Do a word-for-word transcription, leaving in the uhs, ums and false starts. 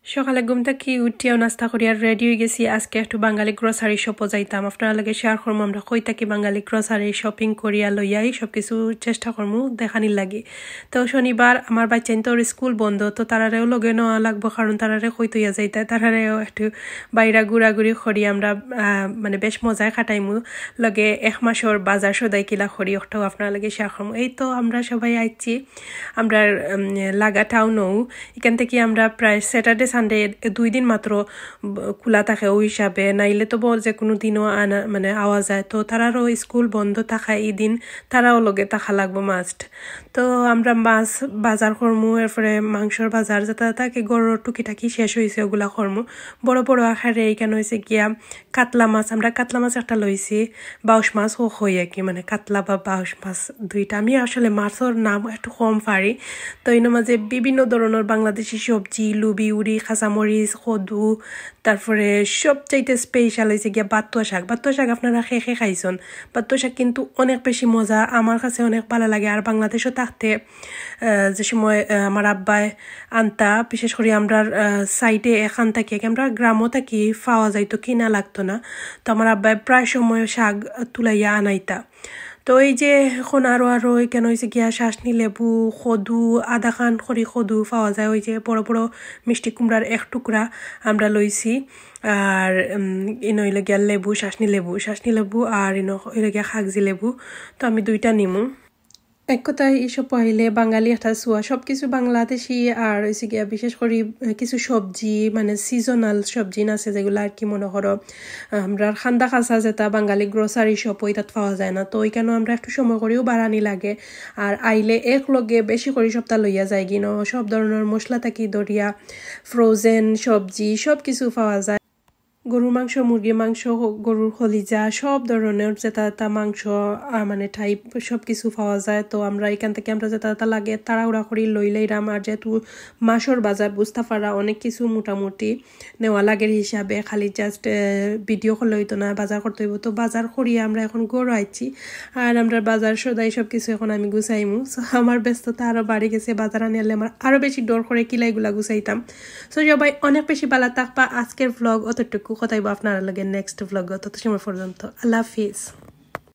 সকালে ঘুম থাকি উঠিয়াউ নাস্তা করিয়া রেডি অইগেছি। আজকে একটু বাঙালি গ্রোসারি শপো যাইতাম। আপনারার লগে শেয়ার করমু আমরা কই থাকি বাঙালি গ্রোসারি শপিং করিয়া লইয়া আই। সব কিছু চেষ্টা করমু দেখানির লাগি। তো শনিবার আমার বাচ্চাইন্তর স্কুল বন্ধ, তো তারারেও লগে নেওয়া লাগবো, কারণ তারারে কই থইয়া যাইতায়, তারারেও একটু বাইরা ঘুরাঘুরি করি আমরা, আহ, মানে বেশ মজায় কাটাইমু। লগে এক মাসর বাজার সদাই কিলা করি, ওটাও আপনারার লগে শেয়ার করমু। এই তো আমরা সবাই আইছি, আমরা, উম, লাগা টাউনও। এখান থাকি আমরা প্রায় স্যাটারডে, সানডে দুই দিন মাত্র ব-, খোলা থাকে ওই হিসাবে, নাইলে তো ব-, যে কোনো দিনও আনা, মানে, আওয়া যায়। তো তারারও স্কুল বন্ধ থাকা এই দিন, তারাও লগে থাকা লাগবো মাস্ট। তো আমরা মাছ বাজার করমু, এরপরে মাংসর বাজার যেটা থাকে, গরুর টুকিটাকি শেষ হইছে, ওগুলা করমু। বড় বড় আকারে এখানে হইছে গিয়া কাতলা মাছ, আমরা কাতলা মাছ একটা লইছি, বাউশ মাছ ও কই আর কি, মানে, কাতলা বা বাউশ মাছ দুইটা। আমি আসলে মাছর নাম একটু কম পারি। তো এর মাঝে বিভিন্ন ধরনের বাংলাদেশি সবজি, লুবি, উড়ি, কাঁচামরিচ, কদু, তারপরে সবচাইতে স্পেশাল হইছে গিয়া বাতুয়া শাক। বাতুয়া শাক আপনারা কে কে খাইছন? বাতুয়া শাক কিন্তু অনেক বেশি মজা, আমার কাছে অনেক ভালা লাগে। আর বাংলাদেশও থাকতে, আহ, যে সময়, আহ, আমার আব্বায় আনতা, বিশেষ করি আমরার, আহ, সাইডে এখান থাকি, আমরা গ্রামও থাকি, পাওয়া যাইতো, কিনা লাগতো না। তো আমার আব্বায় প্রায় সময় শাক তুলাইয়া আনাইতা। তো এই যে এখন আরো আরো এখানে হইছে গিয়া শাসনি লেবু, কদু, আধা খান করি কদু পাওয়া যায়, ওই যে বড় বড় মিষ্টি কুমড়ার এক টুকরা আমরা লইছি। আর, উম, ইনো হইল গিয়া লেবু, শাসনি লেবু, শাসনি লেবু, আর ইনো হইল গিয়া কাগজি লেবু। তো আমি দুইটা নিমু। এক কথায়, এই শপো আইলে বাঙালি একটা ছোঁয়া, সব কিছু বাংলাদেশি, আর হইছে গিয়া বিশেষ করি, আহ, কিছু সবজি, মানে, সিজনাল সবজি আছে, যেগুলা আর কি, মনে করো, আহ, আমরার খান্দা খাসা যেটা বাঙালি গ্রোসারি শপ, ওইটাত পাওয়া যায় না। তো ওইখানেও আমরা একটু সময় করিও বাড়ানি লাগে। আর আইলে এক লগে বেশি করি সবটা লইয়া যাইগি, ন, সব ধরনের মশলা থাকি ধরিয়া, ফ্রোজেন সবজি, সব কিছু পাওয়া যায়। গরুর মাংস, মুরগির মাংস, গরুর কলিজা, সব ধরনের যেটা তা মাংস, আহ, মানে, টাইপ সব কিছু পাওয়া যায়। তো আমরা এখান থাকি আমরা যেটা তা লাগে তাড়াহুড়া করি লইলাইরাম। আর যেহেতু মাসর বাজার, বুঝতা পারা, অনেক কিছু মোটামুটি নেওয়া লাগের হিসাবে, খালি জাস্ট ভিডিও করলে হইতো না, বাজার করতে হইব। তো বাজার করিয়া আমরা এখন ঘরো আইছি। আর আমরা বাজার সদাই সব কিছু এখন আমি গুছাইমু। So আমার ব্যস্ততা আরো বাড়ি গেছে, বাজার আনিয়ালে আমার আরো বেশি ডর করে কিলাইগুলা গুছাইতাম। So সবাই অনেক বেশি ভালা থাকবা। আজকের ভ্লগ অতটুকু, কথা হইব আপনারার লগে নেক্সট ভ্লগ। তত সময় পর্যন্ত আল্লাহ হাফিজ।